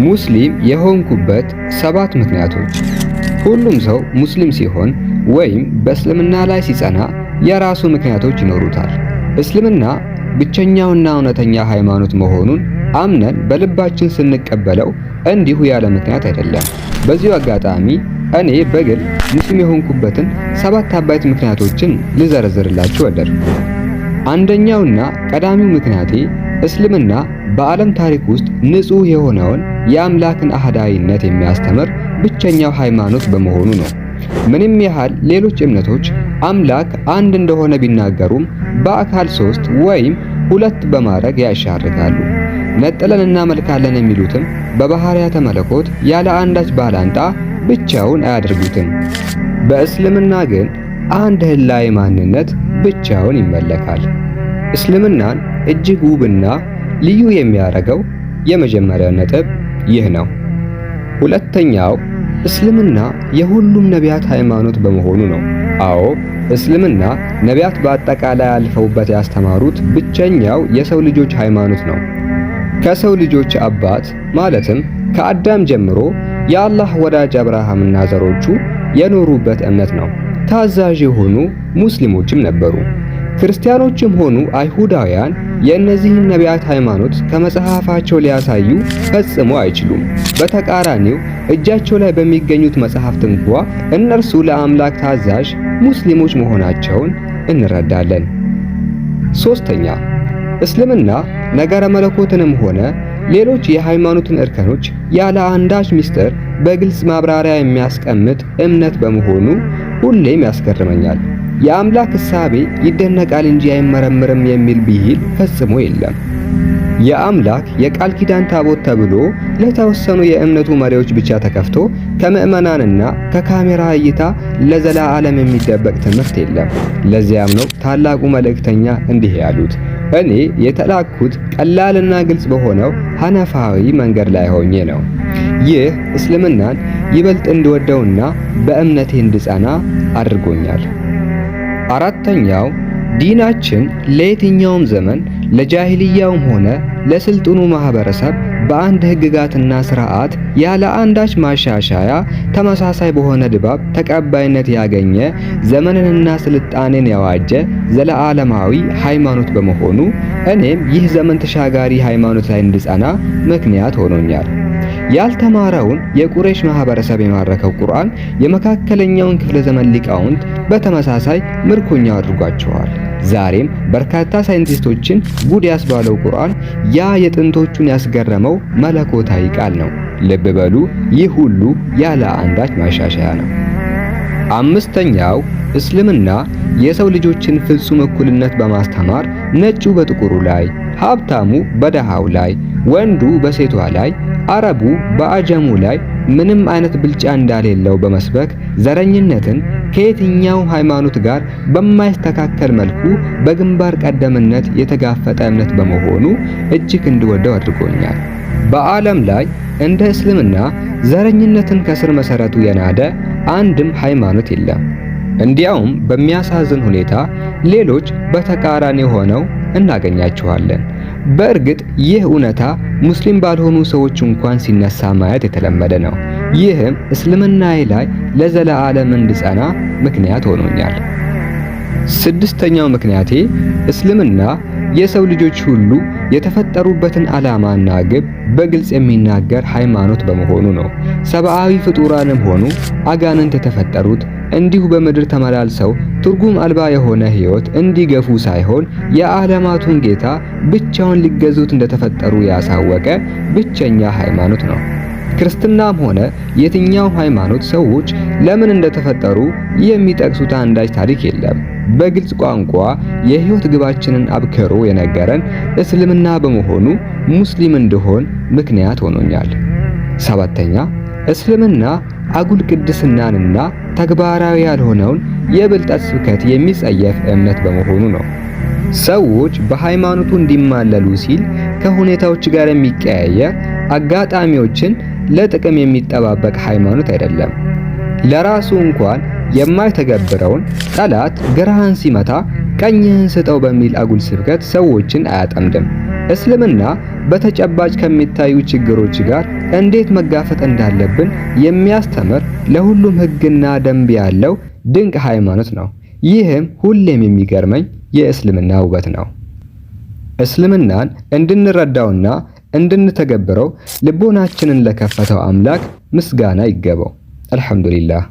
ሙስሊም የሆንኩበት ሰባት ምክንያቶች። ሁሉም ሰው ሙስሊም ሲሆን ወይም በእስልምና ላይ ሲጸና የራሱ ምክንያቶች ይኖሩታል። እስልምና ብቸኛውና እውነተኛ ሃይማኖት መሆኑን አምነን በልባችን ስንቀበለው እንዲሁ ያለ ምክንያት አይደለም። በዚሁ አጋጣሚ እኔ በግል ሙስሊም የሆንኩበትን ሰባት አበይት ምክንያቶችን ልዘረዝርላችሁ ወደድኩ። አንደኛውና ቀዳሚው ምክንያቴ እስልምና በዓለም ታሪክ ውስጥ ንጹህ የሆነውን የአምላክን አህዳዊነት የሚያስተምር ብቸኛው ሃይማኖት በመሆኑ ነው። ምንም ያህል ሌሎች እምነቶች አምላክ አንድ እንደሆነ ቢናገሩም በአካል ሶስት ወይም ሁለት በማድረግ ያሻርካሉ። ነጥለን እናመልካለን የሚሉትም በባህሪያተ መለኮት ያለ አንዳች ባላንጣ ብቻውን አያደርጉትም። በእስልምና ግን አንድ ህላዊ ማንነት ብቻውን ይመለካል። እስልምናን እጅግ ውብና ልዩ የሚያደርገው የመጀመሪያው ነጥብ ይህ ነው። ሁለተኛው እስልምና የሁሉም ነቢያት ሃይማኖት በመሆኑ ነው። አዎ፣ እስልምና ነቢያት በአጠቃላይ አልፈውበት ያስተማሩት ብቸኛው የሰው ልጆች ሃይማኖት ነው። ከሰው ልጆች አባት ማለትም ከአዳም ጀምሮ የአላህ ወዳጅ አብርሃምና ዘሮቹ የኖሩበት እምነት ነው። ታዛዥ የሆኑ ሙስሊሞችም ነበሩ። ክርስቲያኖችም ሆኑ አይሁዳውያን የእነዚህን ነቢያት ሃይማኖት ከመጽሐፋቸው ሊያሳዩ ፈጽሞ አይችሉም። በተቃራኒው እጃቸው ላይ በሚገኙት መጽሐፍት እንኳ እነርሱ ለአምላክ ታዛዥ ሙስሊሞች መሆናቸውን እንረዳለን። ሶስተኛ፣ እስልምና ነገረ መለኮትንም ሆነ ሌሎች የሃይማኖትን እርከኖች ያለ አንዳች ምስጢር በግልጽ ማብራሪያ የሚያስቀምጥ እምነት በመሆኑ ሁሌም ያስገርመኛል። የአምላክ እሳቤ ይደነቃል እንጂ አይመረምርም የሚል ብሂል ፈጽሞ የለም። የአምላክ የቃል ኪዳን ታቦት ተብሎ ለተወሰኑ የእምነቱ መሪዎች ብቻ ተከፍቶ ከምዕመናንና ከካሜራ እይታ ለዘላለም የሚደበቅ ትምህርት የለም። ለዚያም ነው ታላቁ መልእክተኛ እንዲህ ያሉት፣ እኔ የተላኩት ቀላልና ግልጽ በሆነው ሐነፋዊ መንገድ ላይ ሆኜ ነው። ይህ እስልምናን ይበልጥ እንድወደውና በእምነቴ እንድጸና አድርጎኛል። አራተኛው፣ ዲናችን ለየትኛውም ዘመን ለጃሂልያውም ሆነ ለስልጡኑ ማህበረሰብ በአንድ ህግጋትና ስርዓት ያለ አንዳች ማሻሻያ ተመሳሳይ በሆነ ድባብ ተቀባይነት ያገኘ ዘመንንና ስልጣኔን ያዋጀ ዘለዓለማዊ ሃይማኖት በመሆኑ እኔም ይህ ዘመን ተሻጋሪ ሃይማኖት ላይ እንድጸና ምክንያት ሆኖኛል። ያልተማረውን የቁረይሽ ማህበረሰብ የማረከው ቁርአን የመካከለኛውን ክፍለ ዘመን ሊቃውንት በተመሳሳይ ምርኮኛ አድርጓቸዋል። ዛሬም በርካታ ሳይንቲስቶችን ጉድ ያስባለው ቁርአን ያ የጥንቶቹን ያስገረመው መለኮታዊ ቃል ነው። ልብ በሉ፣ ይህ ሁሉ ያለ አንዳች ማሻሻያ ነው። አምስተኛው፣ እስልምና የሰው ልጆችን ፍጹም እኩልነት በማስተማር ነጩ በጥቁሩ ላይ፣ ሀብታሙ በደሃው ላይ፣ ወንዱ በሴቷ ላይ፣ አረቡ በአጀሙ ላይ ምንም አይነት ብልጫ እንዳሌለው በመስበክ ዘረኝነትን ከየትኛው ሃይማኖት ጋር በማይስተካከል መልኩ በግንባር ቀደምነት የተጋፈጠ እምነት በመሆኑ እጅግ እንድወደው አድርጎኛል። በዓለም ላይ እንደ እስልምና ዘረኝነትን ከስር መሰረቱ የናደ አንድም ሃይማኖት የለም። እንዲያውም በሚያሳዝን ሁኔታ ሌሎች በተቃራኒ ሆነው እናገኛቸዋለን። በእርግጥ ይህ እውነታ ሙስሊም ባልሆኑ ሰዎች እንኳን ሲነሳ ማየት የተለመደ ነው። ይህም እስልምናዬ ላይ ለዘላለም እንድጸና ምክንያት ሆኖኛል። ስድስተኛው ምክንያቴ እስልምና የሰው ልጆች ሁሉ የተፈጠሩበትን ዓላማና ግብ በግልጽ የሚናገር ሃይማኖት በመሆኑ ነው። ሰብአዊ ፍጡራንም ሆኑ አጋንንት የተፈጠሩት እንዲሁ በምድር ተመላልሰው ትርጉም አልባ የሆነ ሕይወት እንዲገፉ ሳይሆን የዓለማቱን ጌታ ብቻውን ሊገዙት እንደተፈጠሩ ያሳወቀ ብቸኛ ሃይማኖት ነው። ክርስትናም ሆነ የትኛውም ሃይማኖት ሰዎች ለምን እንደተፈጠሩ የሚጠቅሱት አንዳች ታሪክ የለም። በግልጽ ቋንቋ የሕይወት ግባችንን አብክሮ የነገረን እስልምና በመሆኑ ሙስሊም እንድሆን ምክንያት ሆኖኛል። ሰባተኛ፣ እስልምና አጉል ቅድስናንና ተግባራዊ ያልሆነውን የብልጠት ስብከት የሚጸየፍ እምነት በመሆኑ ነው። ሰዎች በሃይማኖቱ እንዲማለሉ ሲል ከሁኔታዎች ጋር የሚቀያየር፣ አጋጣሚዎችን ለጥቅም የሚጠባበቅ ሃይማኖት አይደለም። ለራሱ እንኳን የማይተገብረውን ጠላት ግራህን ሲመታ ቀኝህን ስጠው በሚል አጉል ስብከት ሰዎችን አያጠምድም። እስልምና በተጨባጭ ከሚታዩ ችግሮች ጋር እንዴት መጋፈጥ እንዳለብን የሚያስተምር፣ ለሁሉም ሕግና ደንብ ያለው ድንቅ ሃይማኖት ነው። ይህም ሁሌም የሚገርመኝ የእስልምና ውበት ነው። እስልምናን እንድንረዳውና እንድንተገብረው ልቦናችንን ለከፈተው አምላክ ምስጋና ይገባው። አልሐምዱሊላህ።